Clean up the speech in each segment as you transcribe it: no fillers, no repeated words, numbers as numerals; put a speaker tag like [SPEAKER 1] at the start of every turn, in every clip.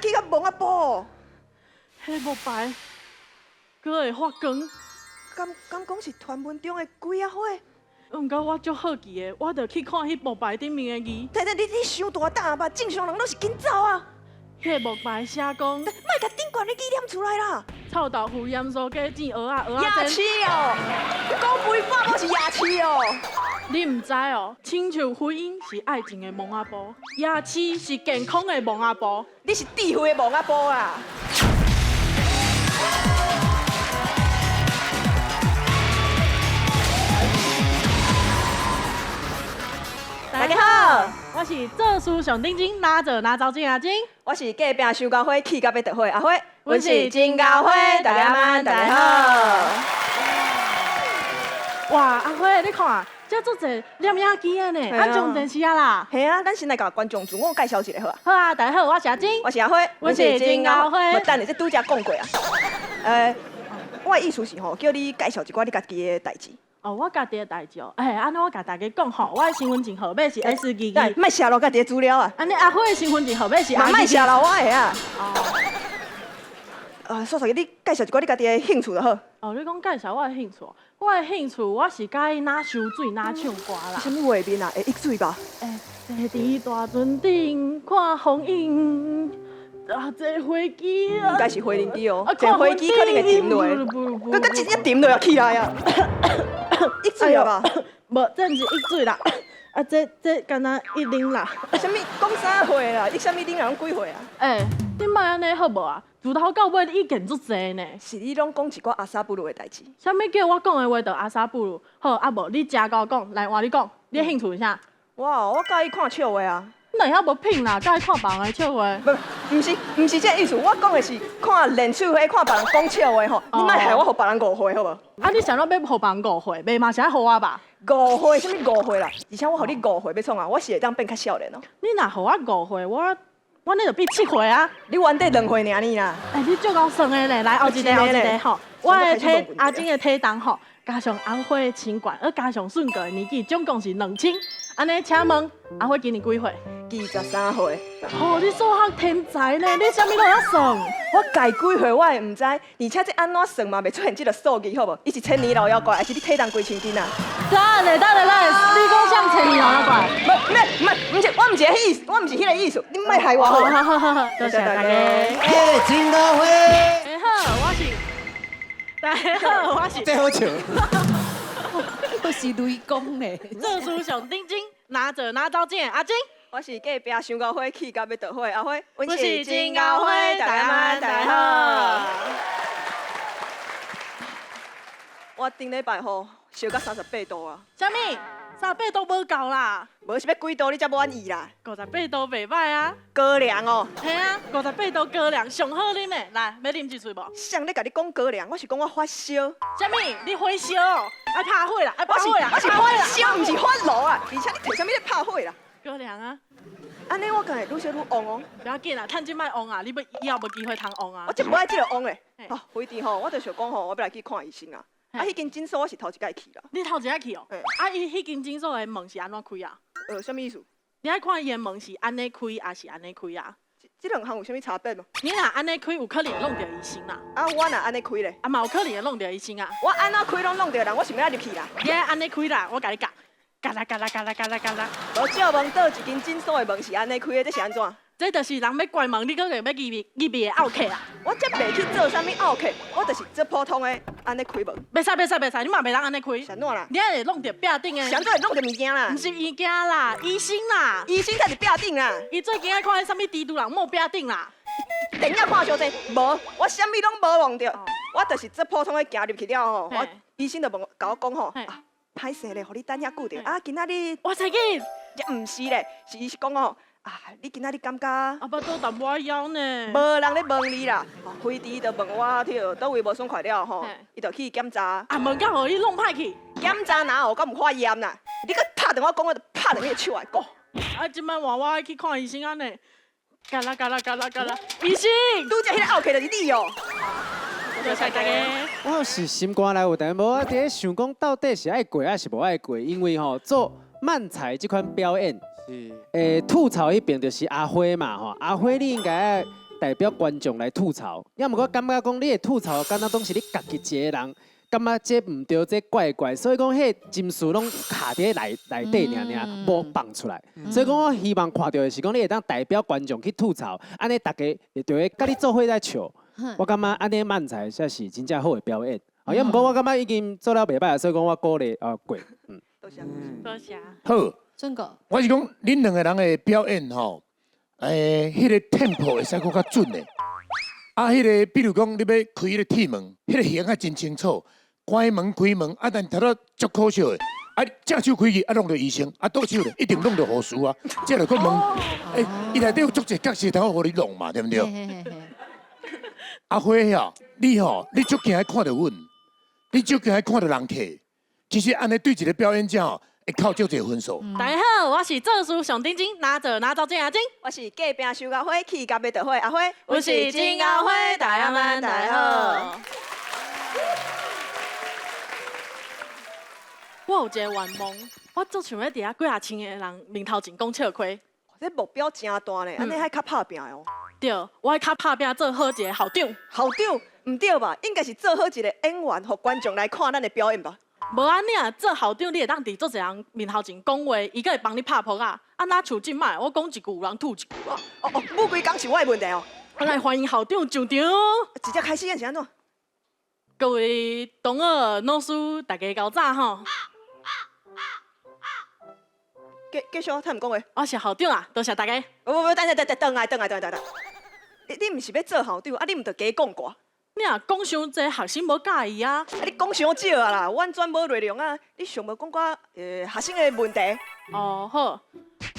[SPEAKER 1] 去甲墓仔埔？
[SPEAKER 2] 彼木牌，阁會發光。
[SPEAKER 1] 敢講是傳聞中的鬼仔火？
[SPEAKER 2] 毋過我足好奇的，我就去看彼木牌頂面的字。
[SPEAKER 1] 等等，你傷大膽吧？正常人攏是緊走啊！
[SPEAKER 2] 彼木牌寫講，
[SPEAKER 1] 莫共頂懸的字念出來啦！
[SPEAKER 2] 臭豆腐、鹽酥雞、煎蚵仔、蚵仔
[SPEAKER 1] 夜市哦，講肥半無是夜市哦。
[SPEAKER 2] 你毋知哦，親像婚姻是愛情的墓仔埔，夜市是健康的墓仔埔。
[SPEAKER 1] 你是智慧的墓仔埔啊！大家好，
[SPEAKER 2] 我是做事上認真，哪做哪走精阿菁。
[SPEAKER 1] 我是隔壁傷厚火，氣甲欲著火阿花。
[SPEAKER 2] 阮是真厚火，
[SPEAKER 1] 大家晚，大家好。
[SPEAKER 2] 哇，阿花，你看，這足濟攝影機的呢，按上電視啊啦。
[SPEAKER 1] 嘿啊，咱先來共觀眾自我介紹一下好啊。
[SPEAKER 2] 好啊，大家好，我是阿菁，
[SPEAKER 1] 我是阿花，
[SPEAKER 2] 阮是真厚火。
[SPEAKER 1] 等下，這拄才講過啊。我的意思是吼，叫你介紹一寡你家己的代誌。
[SPEAKER 2] 哦，我家己的代誌哦，欸，按呢我共大家講吼，我的身份證號碼是 S22。
[SPEAKER 1] 莫寫落家己的資料啊。
[SPEAKER 2] 按呢阿花的身份證號碼是。
[SPEAKER 1] 莫寫落我的啊。
[SPEAKER 2] 哦。
[SPEAKER 1] 啊，煞煞你介紹一寡你家己的興趣就好。
[SPEAKER 2] 哦，你講介紹我的興趣，我的興趣我是佮意哪泅水哪唱歌啦。
[SPEAKER 1] 啥物畫面啊？會溢水吧？
[SPEAKER 2] 欸，坐佇大船頂看風湧，啊，坐飛機啊。
[SPEAKER 1] 應該是飛輪機哦，坐飛機可能會沉落，閣閣真正沉落起來啊！溢水了吧？
[SPEAKER 2] 無，這毋是溢水啦，啊，這敢若溢奶啦。
[SPEAKER 1] 啥物講啥話啦？溢啥物奶啊？攏幾歲啊？
[SPEAKER 2] 欸，你莫按呢好無啊？自頭到尾你意見足濟呢。
[SPEAKER 1] 是你攏講一寡阿薩布魯的代誌。
[SPEAKER 2] 啥物叫我講的話就阿薩布魯？好，啊無你食夠講，來換你講，你的興趣是啥？
[SPEAKER 1] 我佮意看笑話啊。
[SPEAKER 2] 你哪會遐無品啦？佮意看別人的笑話？
[SPEAKER 1] 無，毋是這個意思。我講的是看練手花，看別人講笑話吼。你莫害我予別人誤會好無？
[SPEAKER 2] 啊，你是按怎欲予別人誤會？袂嘛是愛予我吧？
[SPEAKER 1] 誤會？啥物誤會啦？而且我予你誤會欲創啊？我是會當變較少年哦。
[SPEAKER 2] 你若予我誤會，我呢就變7歲啊！
[SPEAKER 1] 你原底2歲爾呢啦。
[SPEAKER 2] 欸，你足夠算的咧，來後一個後一個吼，我的體阿菁的體重吼，加上阿花的身懸，閣加上順哥的年紀，總共是2000。按呢，請問阿花今年幾歲？23
[SPEAKER 1] 歲。
[SPEAKER 2] 哦，你數學天才呢？你啥物攏會曉算？
[SPEAKER 1] 我家幾歲我會毋知，而且這按怎算嘛袂出現這个數字好無？伊是千年老妖怪，還是你體重幾千斤啊？
[SPEAKER 2] 等下，等下，等下，你講啥千年老妖怪？
[SPEAKER 1] 毋是，我毋是彼意思，我毋是彼个意思，你莫害我好無？
[SPEAKER 2] 好好好好，多謝大家。
[SPEAKER 3] 欸，真厚火。
[SPEAKER 2] 大家好，我是。大家好，我是。
[SPEAKER 3] 這好笑。
[SPEAKER 4] 我是雷公咧。
[SPEAKER 2] 做事上認真，哪做哪走精的阿菁。
[SPEAKER 1] 我是隔壁傷厚火，氣甲欲著火阿花。
[SPEAKER 2] 阮是真厚火，大家晚，大家好。
[SPEAKER 1] 我頂禮拜吼燒到38度啊！
[SPEAKER 2] 啥物？38度無夠啦！
[SPEAKER 1] 無是欲幾度你才滿意啦？58
[SPEAKER 2] 度袂䆀啊！
[SPEAKER 1] 高粱哦！
[SPEAKER 2] 嘿啊，58度高粱上好啉的，來，欲啉一喙無？
[SPEAKER 1] 誰咧共你講高粱？我是講我發燒。
[SPEAKER 2] 啥物？你發燒？愛拍火啦！愛拍火啦！
[SPEAKER 1] 我是發燒，毋是發爐啊！而且你提啥物咧拍火啦？
[SPEAKER 2] 高粱啊！
[SPEAKER 1] 按呢我敢會愈燒愈旺哦。
[SPEAKER 2] 不要緊啦，趁這擺旺啊，你欲以後無機會通旺啊。
[SPEAKER 1] 我這無愛這个旺咧。哦，回轉吼，我就想講吼，我欲來去看醫生啊。啊，彼間診所我是頭一擺去啦。
[SPEAKER 2] 你頭一擺去哦？啊，伊彼間診所的門是按怎開啊？
[SPEAKER 1] 啥物意思？
[SPEAKER 2] 你愛看伊的門是按呢開，抑是按呢開啊？
[SPEAKER 1] 這兩項有啥物差別無？
[SPEAKER 2] 你若按呢開，有可能會弄著醫生啦。
[SPEAKER 1] 啊，我若按呢開咧？
[SPEAKER 2] 啊，嘛有可能會弄著醫生啊。
[SPEAKER 1] 我按怎開攏弄著人，我想欲入去啦。
[SPEAKER 2] 你愛按呢開啦，我共你教。嘎啦嘎啦嘎啦嘎啦嘎啦。
[SPEAKER 1] 無照問佗一間診所的門是按呢開的，這是按怎？
[SPEAKER 2] 這就是人欲關門，你閣欲入去的漚客啊！
[SPEAKER 1] 我才袂去做啥物漚客，我就是做普通的，按呢開門。
[SPEAKER 2] 袂使袂使袂使，你嘛袂當按呢開。
[SPEAKER 1] 是按怎啦？
[SPEAKER 2] 你愛會弄著壁頂的。
[SPEAKER 1] 是按怎會弄著物件啦？
[SPEAKER 2] 毋是物件啦，醫生啦。
[SPEAKER 1] 醫生才佇壁頂啦。
[SPEAKER 2] 伊最近愛看彼啥物蜘蛛人摸壁頂啦。
[SPEAKER 1] 電影看傷濟，無，我啥物攏無弄著，我就是做普通的行入去了吼，我醫生就問我，共我講吼，啊，歹勢咧，予你等遐久著，啊，今仔日。
[SPEAKER 2] 我知緊。
[SPEAKER 1] 毋是咧，是伊是講哦。啊！你今仔日感覺？
[SPEAKER 2] 啊，腹肚淡薄仔枵呢。
[SPEAKER 1] 無人咧問你啦，飛豬就問我，佗位無爽快了吼，伊就去檢查。
[SPEAKER 2] 啊，問到予你弄歹去。
[SPEAKER 1] 檢查哪有，敢毋發炎啦？你閣拍斷我講，我就拍斷你的手來講。
[SPEAKER 2] 啊，這擺換我愛去看醫生按呢。嘎啦嘎啦嘎啦嘎啦，醫生。
[SPEAKER 1] 拄才彼個漚客就是你哦。
[SPEAKER 2] 多謝大家。
[SPEAKER 3] 我是心肝內有淡薄仔佇咧想講，到底是愛過抑是無愛過？因為吼做漫才這款表演。是，吐槽彼邊就是阿花嘛吼，阿花你應該愛代表觀眾來吐槽，抑毋過感覺講你的吐槽，敢若攏是你家己一個人，感覺這毋對，這怪怪，所以講彼個情緒攏卡佇內內底爾爾，無放出來。所以講我希望看著的是講你會當代表觀眾去吐槽，按呢大家會就會佮你做伙來笑。我感覺按呢漫才才是真正好的表演。啊，抑毋過我感覺已經做了袂䆀，所以講我鼓勵啊過。嗯。
[SPEAKER 1] 多謝。
[SPEAKER 2] 多謝。
[SPEAKER 5] 好，
[SPEAKER 4] 順哥，
[SPEAKER 5] 我是講恁兩個人的表演吼，彼個 tempo 會使閣較準的。啊，彼個比如講你欲開彼個鐵門，彼個形愛真清楚，關門開門，啊，但頭拄足可笑的，啊，正手開去啊，弄著醫生，啊，倒手咧一定弄著護士啊，這就閣問，伊內底有足濟角色通予你弄嘛，對毋對？阿花啊，你吼，你足驚看著阮，你足驚看著人客，其實按呢對一個表演者吼，會扣足濟分數。
[SPEAKER 2] 大家好，我是做事上認真，拿做拿走正阿金。
[SPEAKER 1] 我是隔壁收阿花，氣甲欲著火阿花。
[SPEAKER 2] 我是金阿花，大家們大家好。我有一個願望，我足想欲佇遐幾若千個人面頭前講笑話。
[SPEAKER 1] 這目標誠大呢，按呢愛較拍拚哦。
[SPEAKER 2] 對，我愛較拍拚做好一個校長。
[SPEAKER 1] 校長毋對吧？應該是做好一個演員，予觀眾來看咱的表演吧。
[SPEAKER 2] 無按呢啊，做校長你會當佇足濟人面頭前講話，伊閣會幫你拍噗仔。啊，若像這擺，我講一句有人吐一句啊。
[SPEAKER 1] 哦哦，母規工是我的問題哦。
[SPEAKER 2] 我來歡迎校長上場。
[SPEAKER 1] 直接開始演是按怎？
[SPEAKER 2] 各位同學、老師，大家較早吼。
[SPEAKER 1] 繼續，他毋講話。
[SPEAKER 2] 我是校長啊，多謝大家。
[SPEAKER 1] 不不不，等下等等，轉來轉來轉來轉來。你毋是欲做校長，啊你毋著加講寡。
[SPEAKER 2] 你若講傷濟，學生無佮意啊。
[SPEAKER 1] 啊你講傷少啊啦，完全無內容啊！你上無講寡學生的問題。
[SPEAKER 2] 哦好，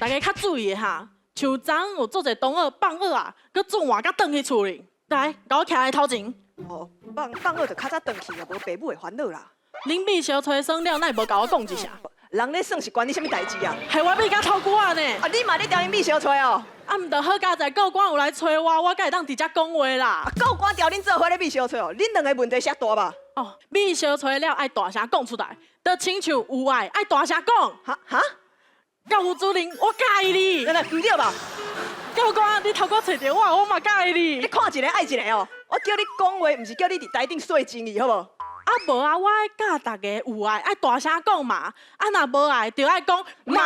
[SPEAKER 2] 大家較注意哈，像昨昏有足濟同學放學啊，閣轉換甲轉去厝裡，來，共我徛佇頭前。
[SPEAKER 1] 哦，放放學就較早轉去啊，無爸母會煩惱啦。
[SPEAKER 2] 恁秘書吹算了，哪會無共我講一聲？
[SPEAKER 1] 人咧算是關你啥物代誌啊？
[SPEAKER 2] 係我欲甲偷久仔呢。
[SPEAKER 1] 啊，你嘛咧調𪜶秘書揣哦？
[SPEAKER 2] 啊，毋著好佳哉，教官有來揣我，我才會當佇遮講話啦。
[SPEAKER 1] 啊，教官調恁做伙咧秘書揣哦，恁兩个問題遮大吧？
[SPEAKER 2] 哦，秘書揣了愛大聲講出來，就親像有愛愛大聲講。
[SPEAKER 1] 哈哈？
[SPEAKER 2] 教務主任，我佮意你。
[SPEAKER 1] 來來，毋對吧？
[SPEAKER 2] 教官，你頭拄揣著我，我嘛佮意你。
[SPEAKER 1] 你看一个愛一个哦，我叫你講話，毋是叫你佇台頂說情意，好無？
[SPEAKER 2] 啊無啊，我愛教大家有愛愛大聲講嘛，啊若無愛就愛講莫。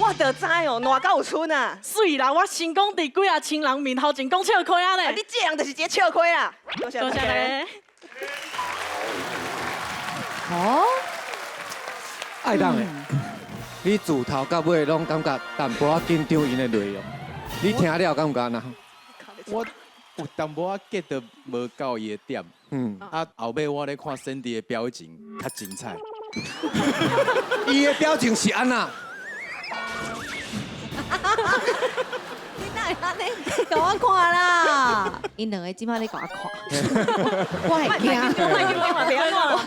[SPEAKER 1] 我就知哦，爛甲有賰啊！
[SPEAKER 2] 媠啦，我成功佇幾若千人面頭前講笑話啊咧！
[SPEAKER 1] 你這人就是一个笑話啦！多謝
[SPEAKER 2] 多謝大家。
[SPEAKER 4] 哦，
[SPEAKER 6] 愛當的，你自頭到尾攏感覺淡薄仔緊張𪜶的內容，你聽了感覺按怎？
[SPEAKER 7] 我有淡薄仔 get 到無夠伊的點。啊，後尾我咧看 Sandy 的表情較精彩。
[SPEAKER 6] 伊的表情是按怎？
[SPEAKER 4] 你哪會按呢？共我看啦！𪜶兩个這擺咧共我看，我會驚。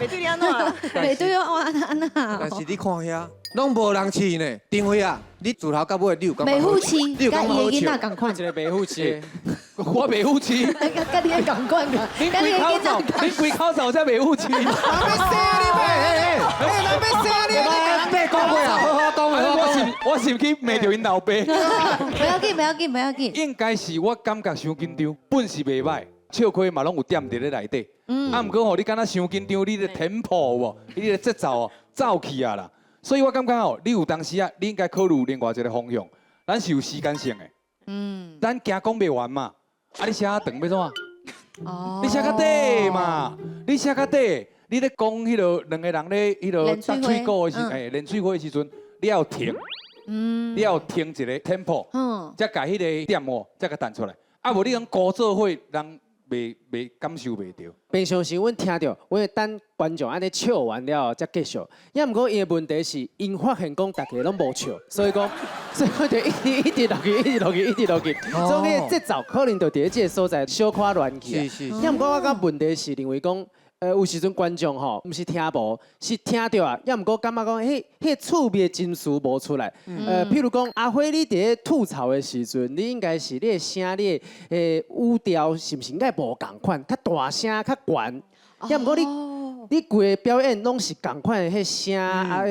[SPEAKER 1] 袂對你按怎？
[SPEAKER 4] 袂對我按按怎？
[SPEAKER 6] 但是你看遐，攏無人飼呢，丁輝啊，你自頭到尾你有感覺？
[SPEAKER 4] 袂赴飼，
[SPEAKER 6] 你有
[SPEAKER 4] 佮伊的囡
[SPEAKER 6] 感覺
[SPEAKER 4] 仔仝款。
[SPEAKER 3] 一個袂赴飼，
[SPEAKER 7] 我袂赴飼。
[SPEAKER 4] 佮你的仝款㗎，
[SPEAKER 7] 恁規口罩，恁規口罩才袂赴飼。
[SPEAKER 6] 人欲生你咩？哎，人欲生你！别講話啊，好好講話。
[SPEAKER 7] 我是毋去罵著𪜶老爸？
[SPEAKER 4] 不要緊，不要緊，不要緊。
[SPEAKER 7] 應該是我感覺傷緊張，本是袂䆀，笑話嘛攏有點佇咧內底。啊，毋過吼，你敢若傷緊張，你的 tempo 有無？你的節奏哦，走去啊啦。所以我感覺吼，你有當時啊，你應該考慮另外一個方向。咱是有時間性的。咱驚講袂完嘛。啊，你寫較長欲創啥？
[SPEAKER 4] 哦。
[SPEAKER 7] 你寫較短嘛？你寫較短，你咧講彼个兩个人咧彼个搭喙鼓的時，哎，練喙鼓的時陣，你要停。你要停一个 tempo，才共彼个點哦，才共彈出來。啊，無你講鼓做伙，人袂感受袂著。
[SPEAKER 3] 平常時阮聽著，阮會等觀眾按呢笑完了後才繼續。抑毋過伊的問題是，𪜶發現講大家攏無笑，所以講，所以講就一直一直落去，一直落去，一直落去。所以彼个節奏可能就佇咧這个所在小可亂去。
[SPEAKER 6] 是是。
[SPEAKER 3] 抑毋過我感覺問題是認為講，有時陣觀眾吼，毋是聽無，是聽著啊。抑毋過感覺講，彼个趣味的情緒無出來。譬如講，阿輝，你佇咧吐槽的時陣，你應該是你的聲、你的語調是毋是應該無仝款，較大聲、較懸。抑毋過你你規个表演攏是仝款的彼聲，啊，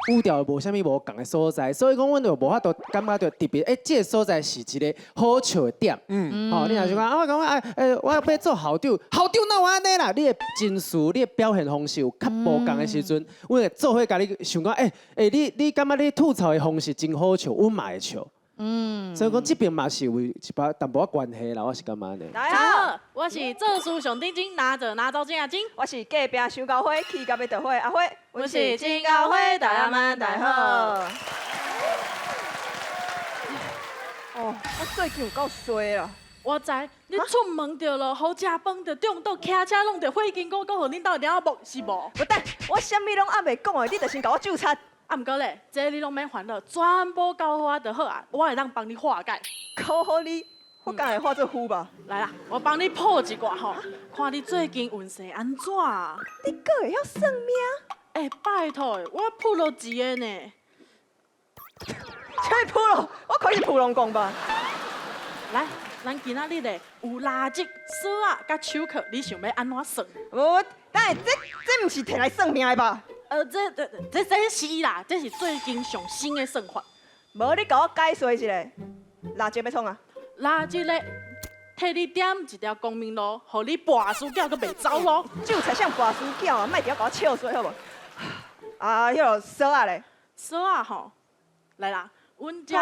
[SPEAKER 3] 彼個語調無啥物無仝的所在，所以講阮就無法度感覺著特別。欸，這个所在是一个好笑的點。吼，你若想講啊，我感覺啊，欸，我欲做校長，校長哪有按呢啦？你的情緒、你的表現方式有較無仝的時陣，阮會做伙共你想講，欸欸，你感覺你吐槽的方式真好笑，阮嘛會笑。所以講這邊嘛是有一寡淡薄仔關係啦，我是感覺按呢。
[SPEAKER 1] 大家好，
[SPEAKER 2] 我是做事上認真，拿著拿走正阿金。
[SPEAKER 1] 我是隔壁傷厚火，氣甲欲著火阿花。
[SPEAKER 2] 我是真厚火，大家們大好。
[SPEAKER 1] 哦，我最近有夠衰啦。
[SPEAKER 2] 我知，你出門著落雨，食飯著中毒，騎車攏著火金姑，閣予恁兜貓仔摸是無？
[SPEAKER 1] 無等，我啥物攏猶未講的，你就先共我咒賊。
[SPEAKER 2] 啊，毋過咧，這你攏免煩惱，全部交予我就好啊，我會當幫你化解。
[SPEAKER 1] 交予你，我敢會化做灰吧？
[SPEAKER 2] 來啦，我幫你卜一卦吼，看你最近運勢按怎？
[SPEAKER 1] 你閣會曉算命？
[SPEAKER 2] 欸，拜託，我卜落一个呢。
[SPEAKER 1] 啥物卜咯？我看是卜龍公吧。
[SPEAKER 2] 來，咱今仔日咧有蠟燭、鎖仔佮手銬，你想欲按怎算？
[SPEAKER 1] 無，等下這毋是提來算命的吧？
[SPEAKER 2] 這是啦，這是最近上新的算法。
[SPEAKER 1] 無，你共我解說一下，蠟燭欲創啊？
[SPEAKER 2] 蠟燭咧，替你點一條光明路，予你跋輸囝閣袂走路。
[SPEAKER 1] 就才像跋輸囝啊，莫佇遐共我笑衰好無？啊，彼个鎖仔咧？
[SPEAKER 2] 鎖仔吼，來啦，阮遮有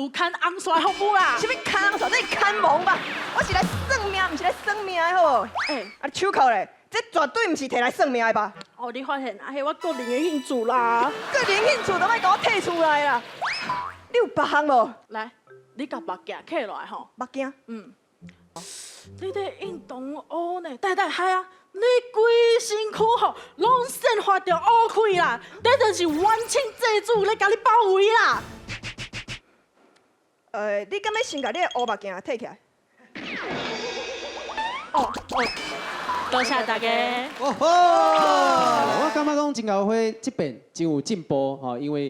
[SPEAKER 2] 牽紅線服務啦。
[SPEAKER 1] 啥物牽紅線？這是牽盲吧？我是來算命，毋是來算命的好無？
[SPEAKER 2] 欸，
[SPEAKER 1] 啊，手銬咧？這絕對毋是提來算命的吧？
[SPEAKER 2] 哦，你發現啊，彼我個人的興趣啦。
[SPEAKER 1] 個人興趣都莫共我提出來啦。你有別項無？
[SPEAKER 2] 來，你共目鏡揢落來吼。
[SPEAKER 1] 目鏡？
[SPEAKER 2] 嗯。你咧運動烏呢？對對，係啊！你規身軀吼，攏散發著烏氣啦，這就是晚清濟主咧共你包圍啦。
[SPEAKER 1] 你敢欲先共你的烏目鏡提起來？
[SPEAKER 2] 哦哦。多謝大家。
[SPEAKER 3] 我感覺講真厚火這邊真有進步吼，因為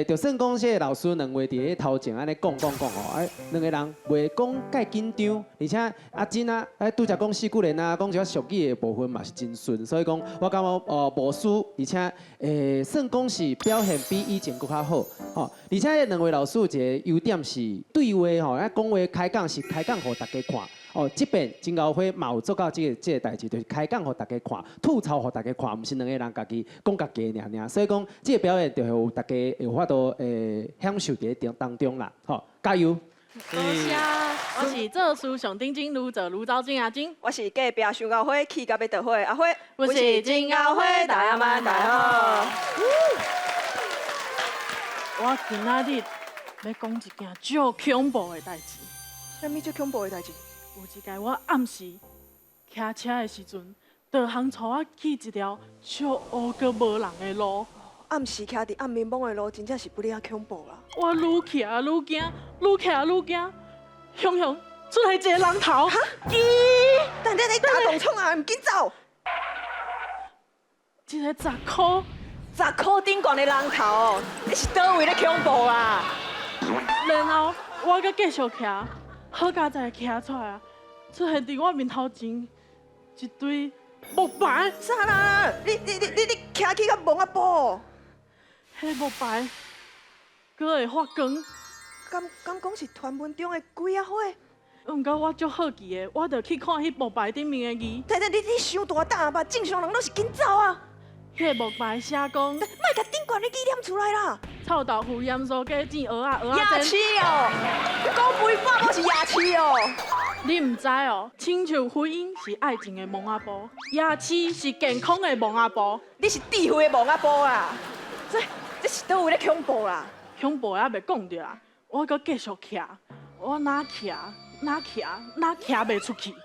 [SPEAKER 3] 就算講這個老師兩位佇咧頭前按呢講講講吼，哎，兩个人袂講蓋緊張，而且阿珍啊，哎拄才講四句聯啊，講一寡俗語的部分嘛是真順，所以講我感覺哦無輸，而且算講是表現比以前閣較好吼，而且兩位老師有一个優點是對話吼，啊講話開講是開講予大家看。哦，這邊真厚火嘛有做到這个代誌，就是開講予大家看，吐槽予大家看，毋是兩个人家己講家己的爾爾。所以講，這个表演就會有大家有法度享受佇咧當中啦。吼，加油！
[SPEAKER 2] 多謝，我是做事上認真，愈做愈走精阿珍。
[SPEAKER 1] 我是隔壁傷厚火，氣甲欲著火阿花。
[SPEAKER 2] 我是真厚火，大家晚大好。我今仔日欲講一件足恐怖的代誌。
[SPEAKER 1] 啥物足恐怖的代誌？
[SPEAKER 2] 有一擺我暗時騎車的時陣，導航帶我去一條足烏閣無人的路。
[SPEAKER 1] 暗時騎佇暗暝暝的路，真正是不哩仔恐怖啦。
[SPEAKER 2] 我愈騎愈驚，愈騎愈驚，雄雄出來一个人頭。
[SPEAKER 1] 哈？咦？等等，你打動創啊？毋緊走。
[SPEAKER 2] 一个十箍，
[SPEAKER 1] 十箍頂懸的人頭，你是佗位咧恐怖啊？
[SPEAKER 2] 然後我閣繼續騎，好佳哉騎出來啊！出現佇我面頭前一堆木牌。
[SPEAKER 1] 啥啦？你騎去較墓仔埔？
[SPEAKER 2] 彼木牌閣會發光。
[SPEAKER 1] 敢講是傳聞中的鬼仔火？
[SPEAKER 2] 毋過我足好奇的，我就去看彼木牌頂面的字。
[SPEAKER 1] 等等，你傷大膽吧？正常人攏是緊走啊。
[SPEAKER 2] 彼木牌寫講，
[SPEAKER 1] 莫共頂懸的字念出來啦。
[SPEAKER 2] 臭豆腐、鹽酥雞、煎蚵仔、蚵仔
[SPEAKER 1] 夜市哦，講肥半無是夜市哦。
[SPEAKER 2] 你毋知哦，親像婚姻是愛情的墓仔埔，夜市是健康的墓仔埔。
[SPEAKER 1] 你是智慧的墓仔埔啦。這是佗位咧恐怖啦？
[SPEAKER 2] 恐怖猶未講著啦，我閣繼續騎，我哪騎哪騎哪騎袂出去。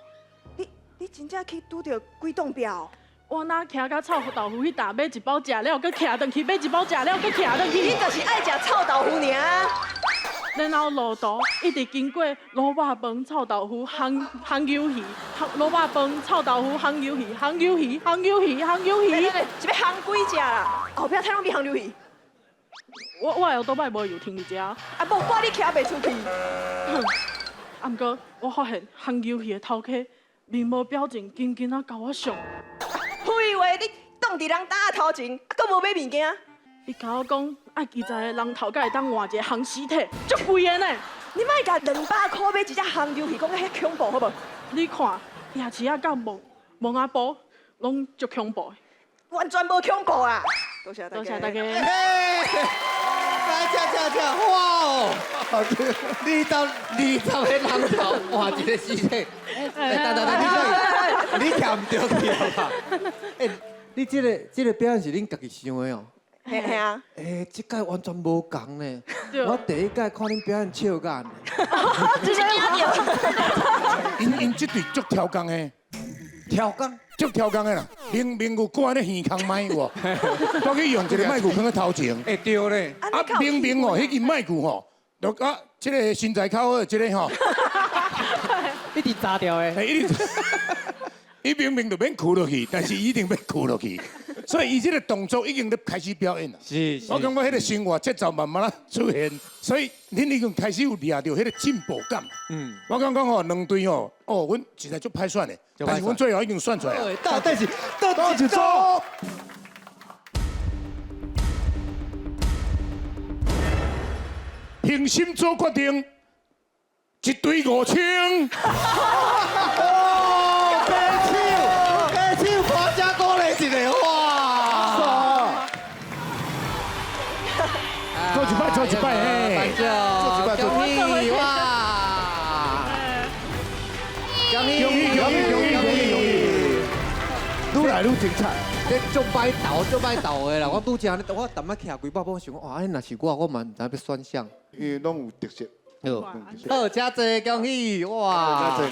[SPEAKER 1] 你真正去拄著鬼擋壁哦？
[SPEAKER 2] 我哪騎到臭豆腐彼搭買一包食了，閣騎轉去買一包食了，閣騎轉去。
[SPEAKER 1] 你就是愛食臭豆腐爾。
[SPEAKER 2] 然後路途一直經過滷肉飯、臭豆腐、烘烘魷魚、滷肉飯、臭豆腐、烘魷魚、烘魷魚、烘魷魚、烘魷魚。
[SPEAKER 1] 是欲烘幾隻啦？後壁菜攏變烘魷魚。
[SPEAKER 2] 我的歐多擺無油停佇遮。
[SPEAKER 1] 啊，無怪你騎袂出去。
[SPEAKER 2] 啊，毋過我發現烘魷魚的頭家面無表情，緊緊仔共我相。
[SPEAKER 1] 廢話，你當放佇人担仔頭前，啊，閣無買物件。
[SPEAKER 2] 伊共我講，愛記在人頭才會當換一個烘屍體，足貴的呢。
[SPEAKER 1] 你莫共200箍買一隻烘油，是講遐恐怖好無？
[SPEAKER 2] 你看夜市仔佮墓墓仔埔攏足恐怖的。
[SPEAKER 1] 完全無恐怖啊！多謝
[SPEAKER 2] 多謝大家。
[SPEAKER 6] 來，這這這，哇哦！20-20个人頭換一個屍體。欸，等等等，你徛毋著去啊？欸，你這個表演是恁家己想的哦？
[SPEAKER 1] 嘿嘿啊！
[SPEAKER 6] 欸，這擺完全無仝呢。我第一擺看恁表演笑甲。
[SPEAKER 5] 𪜶𪜶這隊足超工的，
[SPEAKER 6] 超工，
[SPEAKER 5] 足超工的啦。明明有掛咧耳空麥有無？我去用一個麥具囥佇頭前。
[SPEAKER 6] 會對咧。
[SPEAKER 5] 啊，明明哦，彼支麥具吼，就啊，這個身材較好的這個吼，
[SPEAKER 3] 一直砸掉的。
[SPEAKER 5] 一直，伊明明就免跍落去，但是伊一定欲跍落去，所以伊這個動作已經咧開始表演啦。
[SPEAKER 6] 是。
[SPEAKER 5] 我感覺彼個生活節奏慢慢仔出現，所以恁已經開始有掠著彼個進步感。我感覺吼，兩隊吼，哦，阮實在足歹選的，但是阮最後已經選出來了。
[SPEAKER 6] 到底是佗一組？
[SPEAKER 5] 憑心做決定，一隊5000。
[SPEAKER 6] 哦，白手，白手，大聲鼓勵一下，哇！
[SPEAKER 5] 做一擺，做一擺，嘿，
[SPEAKER 6] 做一擺，恭喜哇！恭喜恭
[SPEAKER 5] 喜恭喜恭喜恭喜恭喜！愈來愈精彩。
[SPEAKER 6] 這足歹鬥，足歹鬥的啦！我拄才，我淡仔徛幾百步，想講，哇，若是我，我嘛毋知欲選啥。
[SPEAKER 8] 因為攏有特色。
[SPEAKER 6] 好，好，真濟恭喜哇！
[SPEAKER 8] 真濟。